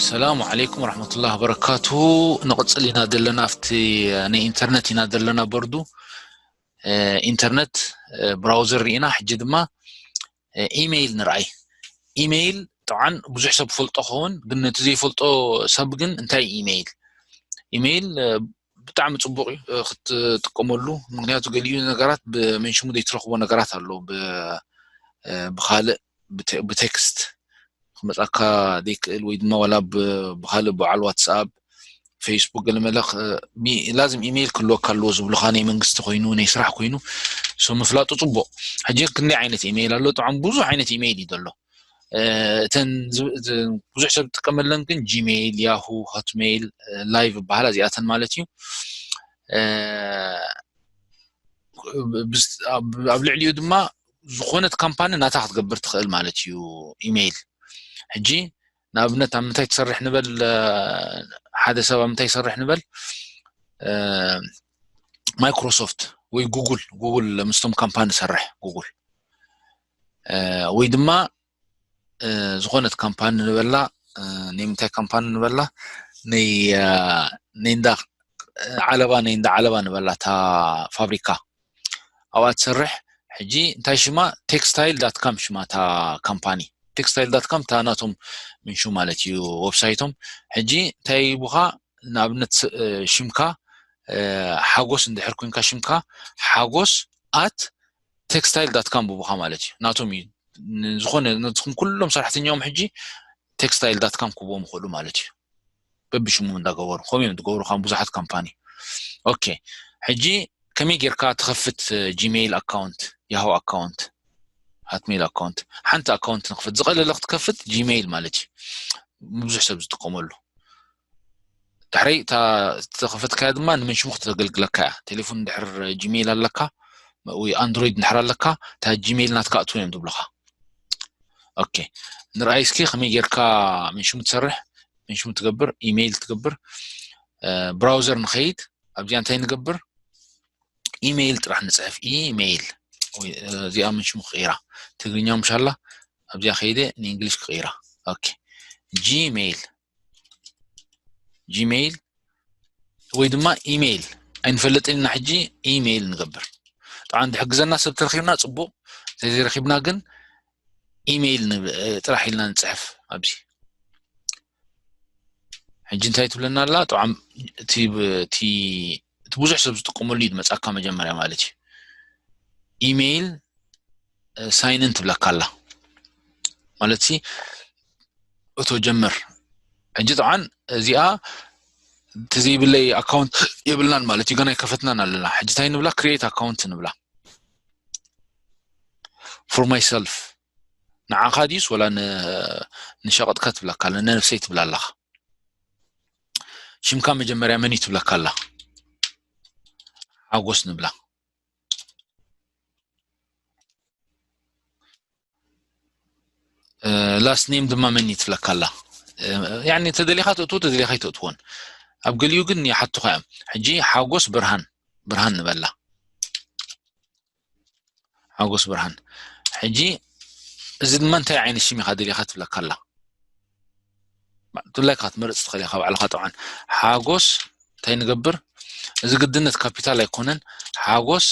ሰላሙ ዓለይኩም ወረሕመቱላሂ ወበረካቱ። ንቕጽል ኢና ዘለና ኣብቲ ናይ ኢንተርነት ኢና ዘለና በርዱ። ኢንተርነት ብራውዘር ርኢና፣ ሕጂ ድማ ኢሜይል ንርኣይ። ኢሜይል ጠብዓን ብዙሕ ሰብ ፈልጦ ኸውን፣ ግን ነቲ ዘይፈልጦ ሰብ ግን እንታይ ኢሜይል? ኢሜይል ብጣዕሚ ጽቡቕ እዩ ክትጥቀመሉ። ምክንያቱ ገሊኡ ነገራት ብመንሽሙ ዘይትረኽቦ ነገራት ኣሎ። ብካልእ ብቴክስት ክመጻካ ዘይክእል ወይ ድማ ዋላ ብካልእ በዓል ዋትስኣፕ፣ ፌስቡክ፣ ገለመለ ላዝም ኢሜይል ክህልወካ ኣለዎ ዝብሉካ፣ ናይ መንግስቲ ኮይኑ ናይ ስራሕ ኮይኑ ሶ ምፍላጡ ጽቡቕ። ሕጂ ክንደይ ዓይነት ኢሜይል ኣሎ? ጥዑም ብዙሕ ዓይነት ኢሜይል እዩ ዘሎ። እተን ብዙሕ ሰብ ዝጥቀመለን ግን ጂሜይል፣ ያሁ፣ ሆትሜይል፣ ላይቭ ይበሃላ እዚኣተን ማለት እዩ። ኣብ ልዕሊኡ ድማ ዝኾነት ካምፓኒ ናታ ክትገብር ትኽእል ማለት እዩ ኢሜይል። ሕጂ ንኣብነት ኣብ ምንታይ ትሰርሕ ንበል፣ ሓደ ሰብ ኣብ ምንታይ ይሰርሕ ንበል፣ ማይክሮሶፍት ወይ ጉግል፣ ጉግል ምስቶም ካምፓኒ ሰርሕ ጉግል ወይ ድማ ዝኾነት ካምፓኒ ንበላ፣ ናይ ምንታይ ካምፓኒ ንበላ፣ ናይ እንዳ ዓለባ፣ ናይ እንዳ ዓለባ ንበላ፣ እታ ፋብሪካ ኣብኣ ትሰርሕ። ሕጂ እንታይ ሽማ? ቴክስታይል ዳት ካም ሽማ እታ ካምፓኒ። ቴክስታይል ዳት ካም እታ ናቶም ምንሹ ማለት እዩ፣ ዌብሳይቶም። ሕጂ እንታይ ይቡኻ? ንኣብነት ሽምካ ሓጎስ እንድሕር ኮንካ፣ ሽምካ ሓጎስ ኣት ቴክስታይል ዳት ካም ብቡኻ ማለት እዩ። ናቶም እዩ። ዝኾነ ነትኹም ኩሎም ሰራሕተኛኦም ሕጂ ቴክስታይል ዳት ካም ክቦም ይኽእሉ ማለት እዩ። በብሽሙ እንዳገበሩ ከምኡ እዮም ዝገብሩ፣ ከም ብዙሓት ካምፓኒ። ኦኬ፣ ሕጂ ከመይ ጌርካ ትኸፍት ጂሜይል ኣካውንት፣ ያሁ ኣካውንት፣ ሃትሜይል ኣካውንት? ሓንቲ ኣካውንት ንክፍት ዝቐለለ ክትከፍት ጂሜይል ማለት እዩ፣ ብዙሕ ሰብ ዝጥቀመሉ። ድሕረይ እታ ዝተኸፈትካያ ድማ ንመን ሽሙ ክተገልግለካ እያ። ቴሌፎን ድሕር ጂሜይል ኣለካ ወይ ኣንድሮይድ ድሕር ኣለካ፣ እታ ጂሜይል ናትካ ኣትው እዮም ዝብሉኻ። ኦኬ፣ ንርኣይ እስኪ ከመይ ጌርካ መን ሽሙ ትሰርሕ፣ መን ሽሙ ትገብር፣ ኢሜይል ትገብር። ብራውዘር ንኸይድ፣ ኣብዚኣ እንታይ ንገብር? ኢሜይል ጥራሕ ንፅሕፍ። ኢሜይል፣ እዚኣ መን ሽሙ ክቕይራ፣ ትግርኛ ምሻላ ኣብዚኣ ከይደ ንእንግሊሽ ክቕይራ። ኦኬ፣ ጂሜይል፣ ጂሜይል ወይ ድማ ኢሜይል ኣይንፈልጥን ኢና። ሕጂ ኢሜይል ንገብር። ጠብዓን ዝሕግዘና ሰብ ተረኺብና ጽቡቕ፣ ዘይረኺብና ግን ኢሜይል ጥራሕ ኢልና ንጽሕፍ። ኣብዚ ሕጂ እንታይ ትብለና ኣላ? ጠብዓን እቲ ብዙሕ ሰብ ዝጥቀመሉ እዩ ዝመጻካ መጀመርያ ማለት እዩ። ኢሜይል ሳይንን ትብለካ ኣላ ማለት ሲ እቶ ጀምር። ሕጂ ጠብዓን እዚኣ እቲ ዘይብለይ ኣካውንት የብልናን ማለት እዩ፣ ገና ኣይከፈትናን ኣለና። ሕጂ እንታይ ንብላ? ክሪኤት ኣካውንት ንብላ። ፎር ማይሰልፍ፣ ንዓኻ ድዩስ ወላ ንሸቐጥካ ትብለካ ኣላ፣ ንነብሰይ ትብላ ኣለኻ። ሽምካ መጀመርያ መን እዩ ትብለካ ኣላ? ሓጎስ ንብላ። ላስት ኔም ድማ መን እዩ ትብለካ ኣላ? ያኒ ተደሊኻ ተእትዎ፣ ተደሊኻ ኣይተእትዎን። ኣብ ገሊኡ ግን ይሓቱኻ እዮም። ሕጂ ሓጎስ ብርሃን፣ ብርሃን ንበላ። ሓጎስ ብርሃን። ሕጂ እዚ ድማ እንታይ ዓይነት ሽም ኢኻ ደሊኻ ትብለካ ኣላ? ብፍላይ ክትመርጽ ትኽእል ኢኻ ባዕልኻ። ጠብዓን ሓጎስ እንታይ ንገብር? እዚ ግድነት ካፒታል ኣይኮነን። ሓጎስ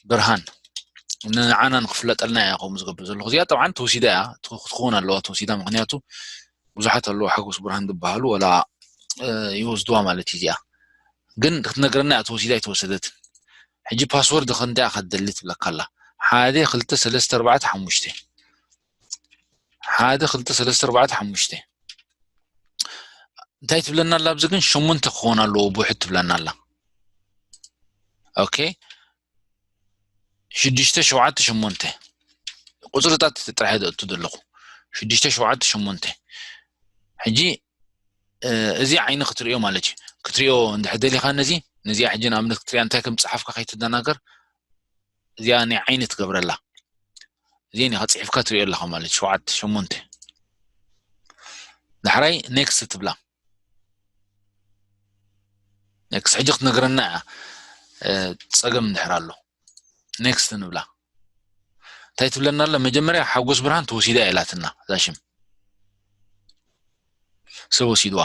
ብርሃን ንዓና ንክፍለጠልና እያ ከምኡ ዝገብር ዘለኹ። እዚኣ ጠብዓን ተወሲዳ እያ፣ ክትኸውን ኣለዋ ተወሲዳ። ምክንያቱ ብዙሓት ኣለዉ ሓጎስ ብርሃን ዝበሃሉ፣ ወላ ይወስድዋ ማለት እዩ። እዚኣ ግን ክትነግረና እያ ተወሲዳ ኣይተወሰደትን። ሕጂ ፓስወርድ ክንደይ እያ ክትደሊ ትብለካ ኣላ? ሓደ፣ ክልተ፣ ሰለስተ፣ ኣርባዕተ፣ ሓሙሽተ። ሓደ፣ ክልተ፣ ሰለስተ፣ ኣርባዕተ፣ ሓሙሽተ። እንታይ ትብለና ኣላ? ኣብዚ ግን ሸሞንተ ክኸውን ኣለዎ ብውሕድ ትብለና ኣላ። ኦኬ፣ ሽዱሽተ፣ ሸውዓተ፣ ሸሞንተ ቁፅርታት ጥራሕ እየ ዘእቱ ዘለኹ። ሽዱሽተ፣ ሸውዓተ፣ ሸሞንተ። ሕጂ እዚ ዓይኒ ክትርእዮ ማለት እዩ። ክትርእዮ እንድሕር ደሊኻ ነዚ፣ ነዚኣ ሕጂ ንኣብነት ክትርእያ እንታይ ከም ዝፀሓፍካ ከይትደናገር፣ እዚኣ ናይ ዓይኒ ትገብረላ። እዚአን ኢኻ ፅሒፍካ ትርእዮ ኣለኻ ማለት እዩ። ሸውዓተ፣ ሸሞንተ። ዳሕራይ ኔክስት ትብላ። ኔክስት ሕጂ ክትነግረና እያ፣ ጸገም እንድሕር ኣሎ። ኔክስት ንብላ። እንታይ ትብለና ኣላ? መጀመርያ ሓጎስ ብርሃን ተወሲዳ እያ ኢላትና እዛ ሽም። ሰብ ወሲድዋ።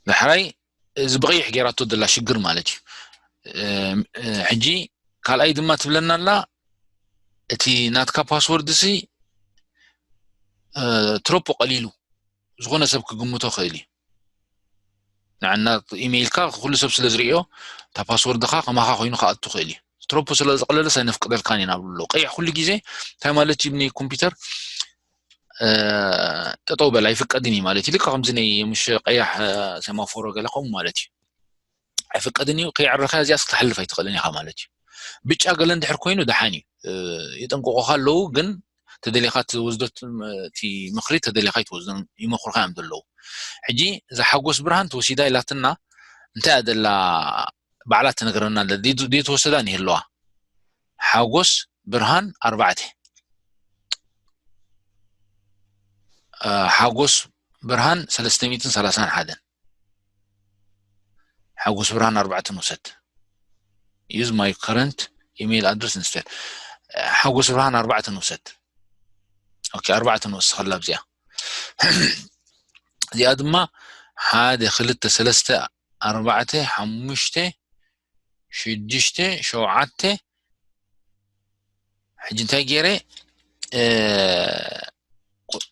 ዳሕራይ እዚ ብቐይሕ ጌራቶ ዘላ ሽግር ማለት እዩ። ሕጂ ካልኣይ ድማ ትብለና ኣላ፣ እቲ ናትካ ፓስወርድ ሲ ትሮፖ ቀሊሉ ዝኾነ ሰብ ክግምቶ ክእል እዩ። ንዓና ኢሜይልካ ኩሉ ሰብ ስለ ዝርእዮ፣ እታ ፓስወርድኻ ከማኻ ኮይኑ ክኣቱ ክእል እዩ። ትሮፖ ስለ ዘቕለለስ ኣይነፍቅደልካን ኢና ብሉ ኣለዉ። ቀይሕ ኩሉ ግዜ እንታይ ማለት እዩ? ብናይ ኮምፒውተር ጠጠው በል ኣይፍቀድን እዩ ማለት እዩ። ልካ ከምዚ ናይ የሙሽ ቀያሕ ሰማፎሮ ገለ ከምኡ ማለት እዩ። ኣይፍቀድን እዩ። ከይዕረኻ እዚኣስ ክትሓልፍ ኣይትኽእልን ኢኻ ማለት እዩ። ብጫ ገለ እንድሕር ኮይኑ ደሓን እዩ። የጠንቅቑኻ ኣለዉ፣ ግን ተደሊኻ ትወስዶ እቲ ምኽሪ ተደሊኻ ይትወስዶ ይመኽሩኻ እዮም ዘለዉ። ሕጂ እዛ ሓጎስ ብርሃን ተወሲዳ ኢላትና እንታይ እያ ዘላ ባዕላ ትነግረና ኣለ። ዘይተወሰዳ እኒህ ኣለዋ። ሓጎስ ብርሃን ኣርባዕተ፣ ሓጎስ ብርሃን ሰለስተ ሚእትን ሰላሳን ሓደን፣ ሓጎስ ብርሃን ኣርባዕተ ንውሰድ። Use my current email address instead። ሓጎስ ብርሃን ኣርባዕተ ንውሰድ። ኦኬ፣ ኣርባዕተ ንወስኸላ ኣብዚኣ። እዚኣ ድማ ሓደ ክልተ ሰለስተ ኣርባዕተ ሓሙሽተ ሽዱሽተ ሸውዓተ። ሕጂ እንታይ ገይረ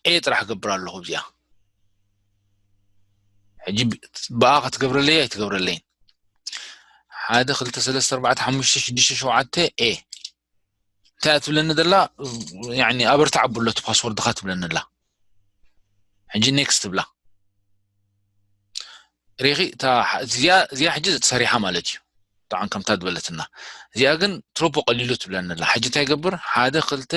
ኤ ጥራሕ ገብር ኣለኹ እዚኣ። ሕጂ ብኣ ክትገብረለይ ኣይትገብረለይን። ሓደ ክልተ ሰለስተ ኣርባዕተ ሓሙሽተ ሽዱሽተ ሸውዓተ ኤ እንታይ ትብለኒ ዘላ? ኣበርትዕ ኣብሎ እቲ ፓስወርድካ ትብለኒ ኣላ። ሕጂ ኔክስት ትብላ። ሪኺ እዚኣ ሕጂ ተሰሪሓ ማለት እዩ። ብጣዕሚ ከምታ ዝበለትና እዚኣ ግን ትሮፖ ቀሊሉ ትብለኒ ኣላ። ሕጂ እንታይ ገብር? ሓደ ክልተ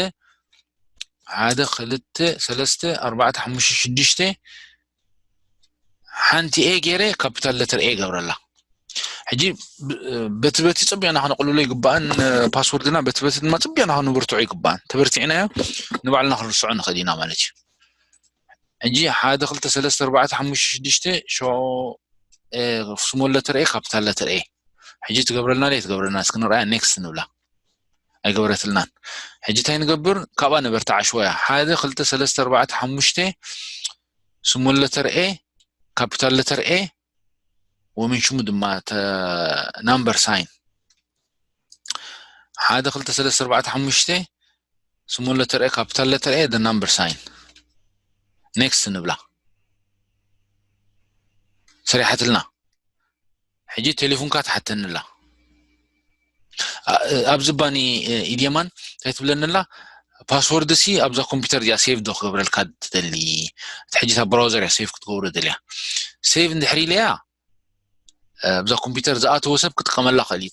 ሓደ ክልተ ሰለስተ ኣርባዕተ ሓሙሽተ ሽዱሽተ ሓንቲ ኤ ገይረ ካፒታል ለተር ኤ ገብረላ። ሕጂ በቲ በቲ ጽቡቕና ክነቕልሎ ይግባእን ፓስወርድና በቲ በቲ ድማ ጽቡቕና ክንብርትዖ ይግባእን። ተበርቲዕናዮ ንባዕልና ክንርስዖ ንኽእል ኢና ማለት እዩ። ሕጂ ሓደ ክልተ ሰለስተ ኣርባዕተ ሓሙሽተ ሽዱሽተ ስሞል ለተር ኤ ካፒታል ለተር ኤ። ሕጂ ትገብረልና ዶ ትገብረልና እስኪ ንርኣያ። ኔክስት ንብላ። ኣይገበረትልናን። ሕጂ እንታይ ንገብር? ካብኣ ነበርታ ዓሽወያ ሓደ ክልተ ሰለስተ ኣርባዕተ ሓሙሽተ ስሞል ለተር ኤ ካፒታል ለተር ኤ ወምን ሽሙ ድማ ናምበር ሳይን ሓደ ክልተ ሰለስተ ኣርባዕተ ሓሙሽተ ስሞል ለተር ኤ ካፒታል ለተር ኤ ናምበር ሳይን። ኔክስት ንብላ። ሰሪሓትልና። ሕጂ ቴሌፎንካ ትሓተኒ ኣላ። ኣብዚ ባኒ ኢድየማን እንታይ ትብለኒ ኣላ? ፓስወርድ ሲ ኣብዛ ኮምፒውተር እዚኣ ሴቭ ዶ ክገብረልካ ትደሊ? እቲ ሕጂ እታ ብራውዘር እያ ሴቭ ክትገብሮ ደልያ። ሴቭ እንድሕር ኢለያ ኣብዛ ኮምፒውተር ዝኣተወ ሰብ ክጥቀመላ ክእል እዩ።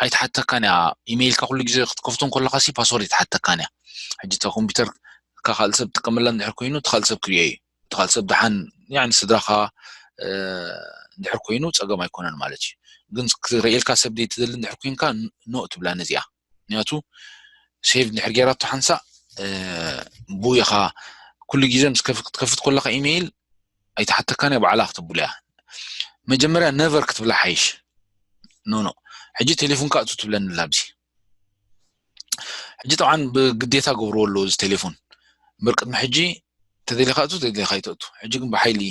ኣይትሓተካን እያ። ኢሜይልካ ኩሉ ግዜ ክትከፍቶ ከለካ ሲ ፓስወርድ ኣይትሓተካን እያ። ሕጂ እታ ኮምፒውተር ካልእ ሰብ ትጥቀመላ እንድሕር ኮይኑ እቲ ካልእ ሰብ ክሪኦ እዩ። እቲ ካልእ ሰብ ደሓን ያኒ ስድራኻ እንድሕር ኮይኑ ጸገም ኣይኮነን ማለት እዩ። ግን ክርእየልካ ሰብ ዘይትደሊ እንድሕር ኮይንካ ኖ ትብላ ነዚኣ። ምክንያቱ ሴቭ እንድሕር ጌራቶ ሓንሳእ ብኡ ኢኻ ኩሉ ግዜ ምስ ከፍ- ክትከፍት ከለኻ ኢሜይል ኣይትሓተካን እያ፣ ባዕላ ክትብሎ እያ። መጀመርያ ነቨር ክትብላ ሓይሽ። ኖ ኖ። ሕጂ ቴሌፎንካ እቱ ትብለኒ ኣላ ኣብዚ። ሕጂ ጠብዓን ብግዴታ ገብርዎ ኣለዎ እዚ ቴሌፎን። እምበር ቅድሚ ሕጂ ተደሊኻ እቱ ተደሊኻ ኣይተእቱ። ሕጂ ግን ብሓይሊ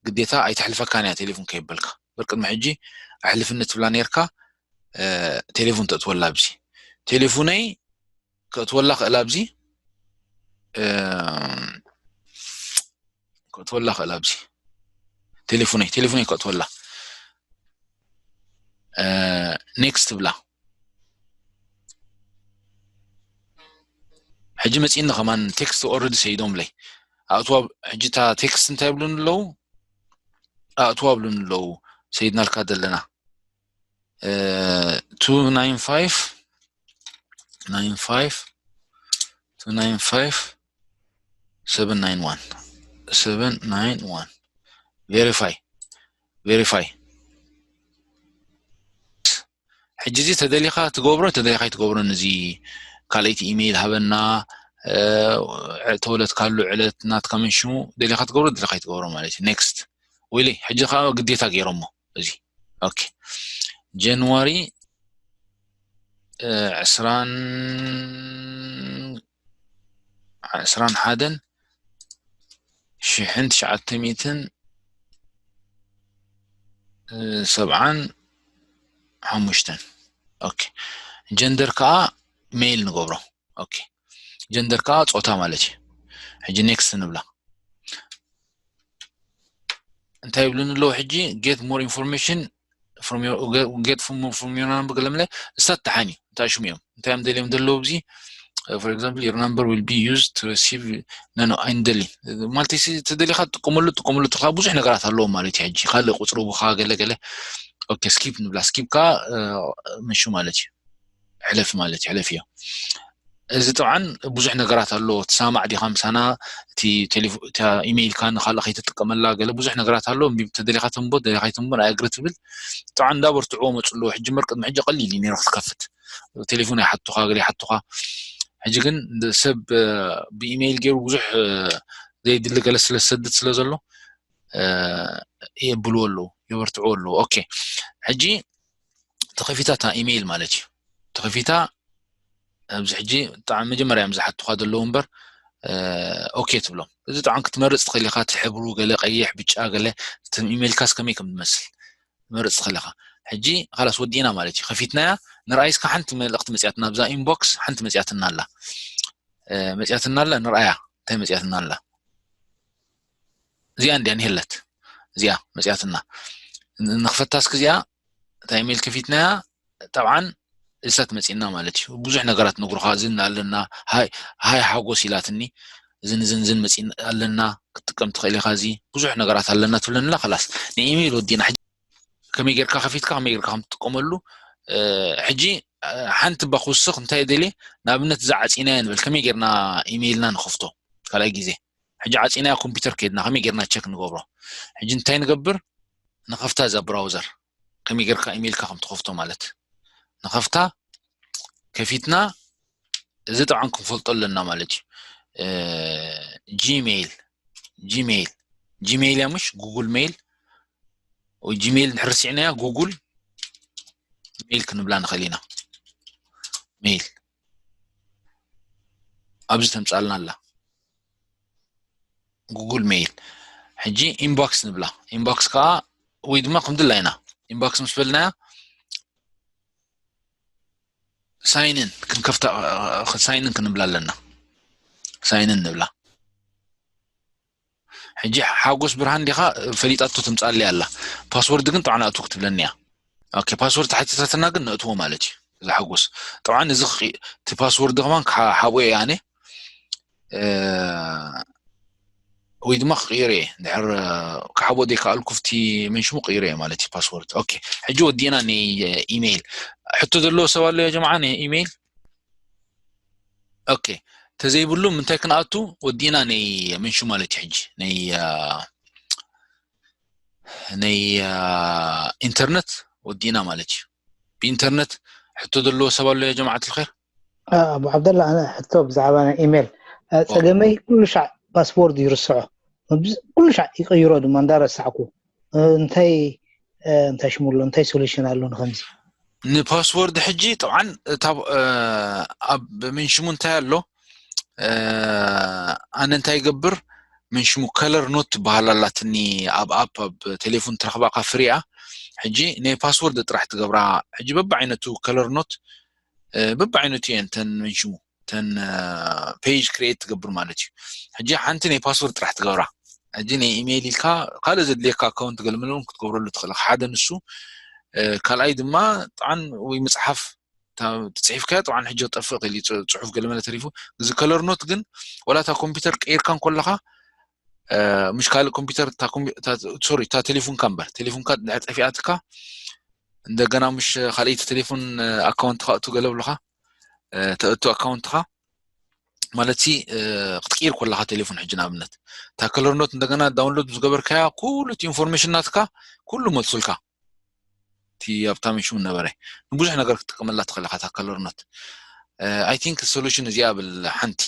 ግዴታ ኣይተሕልፈካን እያ ቴሌፎን ከይበልካ። እምበር ቅድሚ ሕጂ ኣሕልፍኒ ትብላ ነርካ። ቴሌፎን ተእትወላ ኣብዚ። ቴሌፎነይ ከእትወላ ክእል ኣብዚ። ከእትወላ ክእል ኣብዚ። ቴሌፎነይ ቴሌፎነይ ከእትወላ። ኔክስት ትብላ። ሕጂ መፂእኒ ከማን ቴክስት ኦረዲ ሰይዶምለይ። ኣእትዋ። ሕጂ እታ ቴክስት እንታይ ይብሉን ኣለዉ? ኣእትዋ ብሉን ኣለዉ። ሰይድናልካ ዘለና two nine five nine five two nine five seven nine one seven nine one verify verify። ሕጂ እዚ ተደሊኻ ትገብሮ ተደሊኻ ኣይትገብሮን። እዚ ካልኣይቲ ኢሜይል ሃበና፣ ተወለድካሉ ዕለት ናትካ መንሽሙ ደሊኻ ትገብሮ ደሊኻ ኣይትገብሮ ማለት እዩ። ኔክስት ወይለይ ሕጂ ከዓ ግዴታ ገይሮሞ እዚ። ኦኬ፣ ጃንዋሪ ዕስራን ዕስራን ሓደን ሽሕን ትሽዓተ ሚእትን ሰብዓን ሓሙሽተን። ኦኬ፣ ጀንደር ከዓ ሜል ንገብሮ። ኦኬ፣ ጀንደር ከዓ ፆታ ማለት እዩ። ሕጂ ኔክስት ንብላ። እንታይ ይብሉን ኣለዉ ሕጂ? Get more information from your, get from, from your number ገለምለ። እሳት ተሓኒ እንታይ ሽሙ እዮም? እንታይ እዮም ደልዮም ዘለዉ ኣብዚ? For example, your number will be used to receive, no, no, ኣይንደልን ማለት እዩ። ተደሊኻ ትጥቀመሉ ትጥቀመሉ ትኻ ብዙሕ ነገራት ኣለዎም ማለት እዩ። ሕጂ ካልእ ቁፅሪ ቡኻ ገለ ገለ። ኦኬ፣ ስኪፕ ንብላ። ስኪፕ ከዓ ምሹ ማለት እዩ። ሕለፍ ማለት እዩ። ሕለፍ እዮ። እዚ ጥብዓን ብዙሕ ነገራት ኣለዎ። ትሳማዕ ዲኻ ምሳና? እቲ ቴሌፎ- እታ ኢሜይልካ ንካልእ ከይትጥቀመላ ገለ ብዙሕ ነገራት ኣለዎ። እምቢ ተደሊኻ ተንቦ፣ ደሊኻ ይተንቦ፣ ኣይ ኣግሪ ትብል። ጥብዓን እንዳበርትዕዎ መፁ ኣለዎ። ሕጂ እምበር ቅድሚ ሕጂ ቀሊል እዩ ነይሩ ክትከፍት። ቴሌፎን ይሓቱኻ፣ ገለ ይሓቱኻ። ሕጂ ግን ሰብ ብኢሜይል ገይሩ ብዙሕ ዘይድሊ ገለ ስለ ዝሰድድ ስለ ዘሎ የብልዎ ኣለዉ፣ የበርትዕዎ ኣለዉ። ኦኬ፣ ሕጂ ተኸፊታ እታ ኢሜይል ማለት እዩ። ተኸፊታ ኣብዚ ሕጂ ብጣዕሚ መጀመርያ እዮም ዝሓቱኻ ዘለዉ እምበር ኦኬ ትብሎም። እዚ ጥዑም ክትመርፅ ትኽእል ኢኻ። እቲ ሕብሩ ገለ ቀይሕ፣ ብጫ ገለ፣ እቲ ኢሜይልካስ ከመይ ከም ዝመስል ትመርፅ ትኽእል ኢኻ። ሕጂ ኻላስ ወዲእና ማለት እዩ። ከፊትናያ ንርኣይ እስካ ሓንቲ መልእኽቲ መፅያትና ኣብዛ ኢንቦክስ ሓንቲ መፅያትና ኣላ። መፅያትና ኣላ ንርኣያ። እንታይ መፅያትና ኣላ? እዚኣ እንድያ ንሄለት። እዚኣ መፅያትና። ንኽፈታ እስኪ እዚኣ እታ ኢሜይል ከፊትናያ። ጠብዓን እሳት መፂና ማለት እዩ። ብዙሕ ነገራት ነግሩኻ። እዝን ኣለና፣ ሃይ ሓጎስ ኢላትኒ። እዝን እዝን እዝን መፂና ኣለና፣ ክትጥቀም ትኽእል ኢኻ። እዚ ብዙሕ ነገራት ኣለና ትብለንላ። ኸላስ ንኢሜይል ወዲና። ሕጂ ከመይ ጌርካ ከፊትካ ከመይ ጌርካ ከም ትጥቀመሉ። ሕጂ ሓንቲ ባ ክውስኽ እንታይ ደልየ? ንኣብነት እዛ ዓፂናያ ንበል። ከመይ ጌርና ኢሜይልና ንኸፍቶ? ካልኣይ ግዜ ሕጂ ዓፂናያ ኮምፒውተር ከይድና ከመይ ጌርና ቸክ ንገብሮ? ሕጂ እንታይ ንገብር? ንኸፍታ እዛ ብራውዘር። ከመይ ጌርካ ኢሜይልካ ከም ትኸፍቶ ማለት። ንኸፍታ። ከፊትና እዚ ጥዑም ክንፈልጦ ኣለና ማለት እዩ። ጂሜይል፣ ጂሜይል፣ ጂሜይል እያ ምሽ? ጉጉል ሜይል ወይ ጂሜይል እንድሕር ስዒናያ ጉጉል ሜይል ክንብላ ንኽእል ኢና። ሜይል ኣብዚ ተምፃልና ኣላ። ጉጉል ሜይል። ሕጂ ኢንቦክስ ንብላ። ኢንቦክስ ከዓ ወይ ድማ ከም ድላይና ኢንቦክስ ምስ በልናያ ሳይንን ክንከፍታ፣ ሳይንን ክንብላ ኣለና። ሳይንን ንብላ። ሕጂ ሓጎስ ብርሃን ዲኻ ፈሊጣቶ ትምፃለይ ኣላ። ፓስወርድ ግን ጥዕና እቱ ክትብለኒ እያ። ኦኬ፣ ፓስወርድ ተሓቲታትና ግን ነእትዎ ማለት እዩ። እዛ ሓጎስ ጥብዓን እዚ ክቂ- እቲ ፓስወርድ ከማን ክሓ- ሓብኦ እየ ኣነ። ወይ ድማ ክቕይር እየ። ድሕር ክሓቦ ዘይከኣልኩ ፍቲ መንሽሙ ቅይር እየ ማለት እዩ ፓስወርድ። ኦኬ፣ ሕጂ ወዲእና ናይ ኢሜይል ሕቶ ዘለዎ ሰብ ኣሎ ያ ጀማዓ? ናይ ኢሜይል። ኦኬ፣ ተዘይብሉ ምንታይ ክንኣቱ ወዲእና? ናይ መንሹ ማለት እዩ። ሕጂ ናይ ናይ ኢንተርነት ወዲእና ማለት እዩ። ብኢንተርነት ሕቶ ዘለዎ ሰብ ኣሎ ያ ጀማዓት ልኸር? ኣቡ ዓብደላ፣ ኣነ ሕቶ ብዛዕባ ናይ ኢሜል። ጸገመይ ኩሉ ሻዕ ፓስወርድ ይርስዖ። ኩሉ ሻዕ ይቀይሮ ድማ እንዳረሳዕኩ። እንታይ እንታይ ሽሙ ኣሎ? እንታይ ሶሉሽን ኣሎ ንኸምዚ? ንፓስወርድ ሕጂ ጠብዓን እታ ኣብ ምን ሽሙ እንታይ ኣሎ? ኣነ እንታይ ይገብር? ምን ሽሙ ከለር ኖት ትበሃል ኣላትኒ ኣብ ኣፕ ኣብ ቴሌፎን ትረኽባ ካብ ፍሪኣ። ሕጂ ናይ ፓስወርድ ጥራሕ ትገብራ። ሕጂ በብዓይነቱ ከለር ኖት በብዓይነቱ እየን ተን ምን ሽሙ ተን ፔጅ ክሪኤት ትገብር ማለት እዩ። ሕጂ ሓንቲ ናይ ፓስወርድ ጥራሕ ትገብራ። ሕጂ ናይ ኢሜይል ኢልካ ካልእ ዘድልየካ ኣካውንት ገለመለውን ክትገብረሉ ትኽእል። ሓደ ንሱ ካልኣይ ድማ ጥዓን ወይ መፅሓፍ ትፅሒፍካዮ ጥዓን ሕጂ ክጠፍእ ክእል እዩ። ፅሑፍ ገለመለ ተሪፉ። እዚ ከለር ኖት ግን ዋላ እታ ኮምፒውተር ቀይርካ እንኮለኻ ምሽ ካልእ ኮምፒውተር ሶሪ እታ ቴሌፎንካ እምበር ቴሌፎንካ ድሕር ጠፊኣትካ እንደገና ምሽ ካልኣይቲ ቴሌፎን ኣካውንት ካእቱ ገለብልኻ ተእቱ ኣካውንትኻ ማለት ሲ ክትቅይር ኮለኻ ቴሌፎን ሕጂ ንኣብነት እታ ከለርኖት እንደገና ዳውንሎድ ዝገበርካያ ኩሉ እቲ ኢንፎርሜሽን ናትካ ኩሉ መልሱልካ እቲ ኣብታ ምሽሙ ነበረ ንብዙሕ ነገር ክትጥቀመላ ትኽእልካ እታ ከለርኖት ኣይ ቲንክ ሶሉሽን እዚኣ ብል ሓንቲ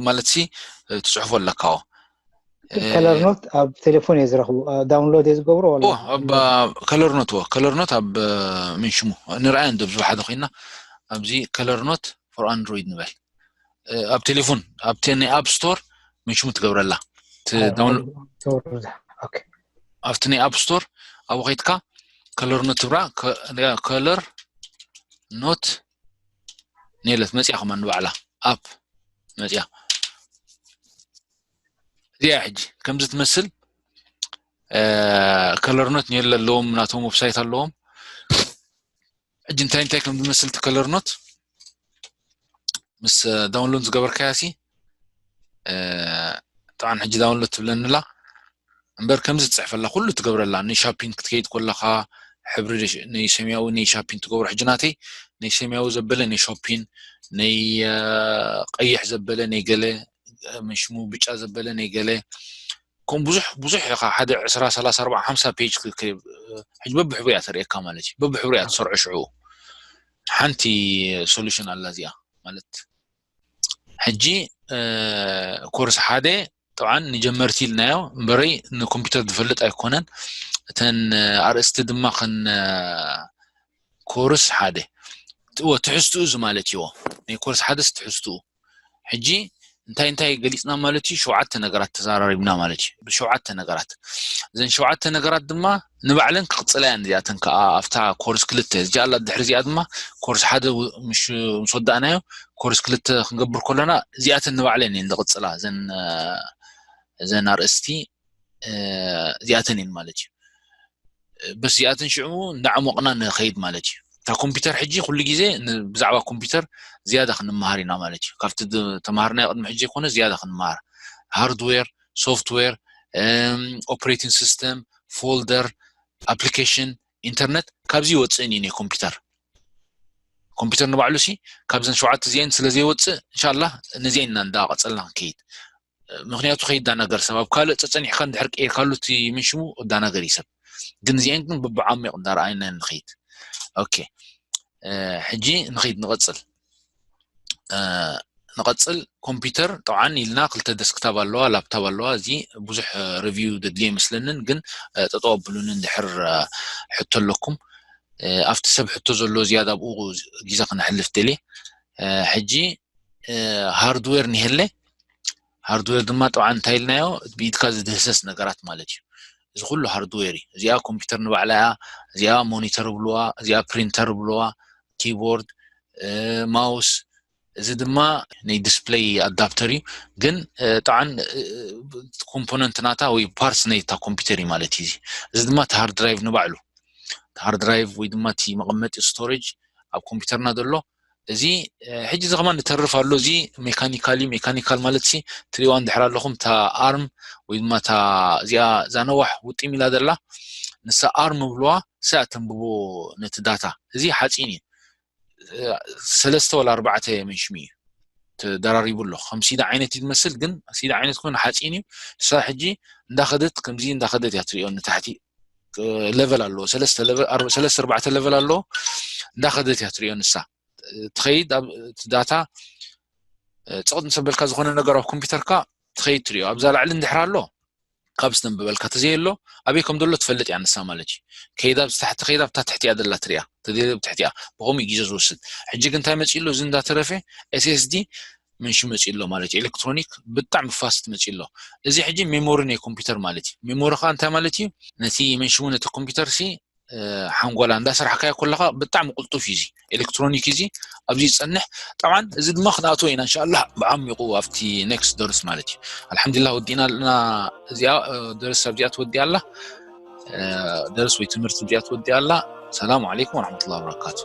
ማለት ሲ ትፅሕፎ ኣለካዎ ከለርኖት ኣብ ቴሌፎን እየ ዝረኽቡ ዳውንሎድ እየ ዝገብሮ ከለርኖት ዎ ከለርኖት ኣብ ምንሽሙ ንርኣያ እንደ ብዙ ሓደ ኮይና ኣብዚ ከለርኖት ፎር ኣንድሮይድ ንበል ኣብ ቴሌፎን ኣብቲ ናይ ኣፕ ስቶር ምንሽሙ ትገብረላ እቲ download ኣብቲ ናይ ኣፕ ስቶር ኣብኡ ከይድካ color note ትብራ። color note ኔለት መፅያ ከማን ንባዕላ ኣፕ መፅያ። እዚኣ ሕጂ ከምዚ ትመስል color note ኔለ ኣለዎም፣ ናቶም ዌብሳይት ኣለዎም። ሕጂ እንታይ እንታይ ከም ዝመስል እቲ color note ምስ download ዝገበርካያ ሲ ጥዓን ሕጂ download ትብለንላ እምበር ከምዚ ትፅሕፈላ ኩሉ ትገብረላ። ናይ shopping ክትከይድ ከለካ ሕብሪ ናይ ሰማያዊ ናይ shopping ትገብሮ። ሕጂ ናተይ ናይ ሰማያዊ ዘበለ ናይ shopping፣ ናይ ቀይሕ ዘበለ ናይ ገለ፣ ምሽሙ ብጫ ዘበለ ናይ ገለ፣ ከም ብዙሕ ብዙሕ ኢኻ ሓደ ዕስራ ሰላሳ ኣርባዓ ሓምሳ page ሕጂ በብሕብሩ እያ ተርእየካ ማለት እዩ። በብሕብሩ እያ ትሰርዖ ሽዑ። ሓንቲ solution ኣላ እዚኣ ማለት ሕጂ ኮርስ ሓደ ጠብዓን ንጀመርቲ ኢልናዮ እምበረይ ንኮምፒውተር ዝፈልጥ ኣይኮነን። እተን ኣርእስቲ ድማ ከን ኮርስ ሓደ ትሕዝትኡ እዚ ማለት እዩዎ። ናይ ኮርስ ሓደስ ትሕዝትኡ ሕጂ እንታይ እንታይ ገሊፅና ማለት እዩ? ሸውዓተ ነገራት ተዘራሪብና ማለት እዩ። ብሸውዓተ ነገራት እዘን ሸውዓተ ነገራት ድማ ንባዕለን ክቕፅላ እየን። እዚኣተን ከዓ ኣብታ ኮርስ ክልተ እዚኣ ኣላ። ድሕሪ እዚኣ ድማ ኮርስ ሓደ ምስ ወዳእናዮ ኮርስ ክልተ ክንገብር ከለና እዚኣተን ንባዕለን እየን ዝቕፅላ። እዘን ኣርእስቲ እዚኣተን እየን ማለት እዩ። በስ እዚኣተን ሽዑ እንዳዓሞቕና ንኸይድ ማለት እዩ። እታ ኮምፒውተር ሕጂ ኩሉ ግዜ ብዛዕባ ኮምፒውተር ዝያዳ ክንመሃር ኢና ማለት እዩ። ካብቲ ተማሃርናዮ ቅድሚ ሕጂ ዘይኮነ ዝያዳ ክንመሃር፣ hardware፣ software፣ operating system፣ folder፣ application፣ internet ካብዚ ይወፅእን እዩ ናይ ኮምፒውተር። ኮምፒውተር ንባዕሉ ሲ ካብዘን ሸውዓተ እዚአን ስለ ዘይወፅእ እንሻላ ነዚአን ኢና እንዳቐፀልና ክንከይድ። ምክንያቱ ከይዳናገር ሰብ ኣብ ካልእ ፀፀኒሕካ እንድሕር ቀይርካሉ እቲ ምንሽሙ እዳናገር እዩ ሰብ። ግን እዚአን ግን ብብዓሚቕ እንዳረኣይና ንኸይድ። ኦኬ ሕጂ ንኸይድ ንቐፅል። ንቐፅል ኮምፒውተር ጠብዓን ኢልና ክልተ ደስክታብ ኣለዋ፣ ላፕታብ ኣለዋ። እዚ ብዙሕ review ደድልዮ ይመስለንን ግን ጠጠው ኣብሉኒ እንድሕር ሕቶ ኣለኩም። ኣብቲ ሰብ ሕቶ ዘሎ ዝያዳ ኣብኡ ግዜ ክነሕልፍ ደልየ። ሕጂ hardware ንሄለ hardware ድማ ጠብዓን እንታይ ኢልናዮ ብኢድካ ዝድህሰስ ነገራት ማለት እዩ። እዚ ኩሉ hardware እዩ። እዚኣ ኮምፒውተር ንባዕላ እያ። እዚኣ ሞኒተር ብልዋ፣ እዚኣ ፕሪንተር ብልዋ፣ keyboard፣ mouse፣ እዚ ድማ ናይ display adapter እዩ። ግን ጠብዓን component ናታ ወይ parts ናይ እታ ኮምፒውተር እዩ ማለት እዩ። እዚ ድማ እቲ hard drive ንባዕሉ hard drive ወይ ድማ እቲ መቐመጢ storage ኣብ ኮምፒውተርና ዘሎ እዚ ሕጂ እዚ ከማን ንተርፍ ኣሎ። እዚ mechanical እዩ። Mechanical ማለት ሲ ትሪእዋ እንድሕር ኣለኹም እታ arm ወይ ድማ እታ እዚኣ እዛ ነዋሕ ውጢም ኢላ ዘላ ንሳ arm ብልዋ፣ እሳ ተንብቦ ነቲ ዳታ። እዚ ሓፂን እዩ። ሰለስተ ወላ ኣርባዕተ መንሽሚ እዩ ተደራሪቡ ኣሎ። ከም ሲዳ ዓይነት እዩ ዝመስል ግን ሲዳ ዓይነት ኮይኑ ሓፂን እዩ። እሳ ሕጂ እንዳኸደት ከምዚ እንዳኸደት እያ ትሪኦ ንታሕቲ። level ኣለዎ። ሰለስተ ኣርባዕተ level ኣለዎ። እንዳኸደት እያ ትሪኦ ንሳ። ትኸይድ ኣብ እቲ ዳታ ፅቕጥ ምስ ኣበልካ ዝኾነ ነገር ኣብ ኮምፒውተርካ ትኸይድ ትሪኦ። ኣብዛ ላዕሊ እንድሕር ኣሎ ካብ ዝተንብበልካ ተዘየሎ ኣበይ ከም ዘሎ ትፈልጥ እያ ንሳ ማለት እዩ። ከይዳ ብታሕቲ ከይዳ ብታ ትሕቲ እያ ደላ ትሪኣ ተዘየሎ ብትሕቲ እያ። ብኸምኡ ግዜ ዝወስድ። ሕጂ ግን እንታይ መፂኡ ኣሎ? እዚ እንዳተረፈ SSD መንሽሙ መፂኡ ኣሎ ማለት እዩ። ኤሌክትሮኒክ ብጣዕሚ fast መፂኡ ኣሎ። እዚ ሕጂ ሜሞሪ ናይ ኮምፒውተር ማለት እዩ። ሜሞሪ ከዓ እንታይ ማለት እዩ? ነቲ መንሽሙ ነቲ ኮምፒውተር ሲ ሓንጎላ እንዳሰራሕካዮ ከለካ ብጣዕሚ ቅልጡፍ እዩ። እዚ ኤሌክትሮኒክ እዚ ኣብዚ ዝፀንሕ። ጠብዓን እዚ ድማ ክንኣትዎ ኢና እንሻላ ብዓሚቑ ኣብቲ next ደርስ ማለት እዩ። ኣልሓምዱሊላህ ወዲእና ኣለና። እዚኣ ደርስ ኣብዚኣ ትወዲኣ ኣላ። ደርስ ወይ ትምህርቲ ኣብዚኣ ትወዲኣ ኣላ። ሰላም ዓለይኩም ወረሕመቱላሂ ወበረካቱ።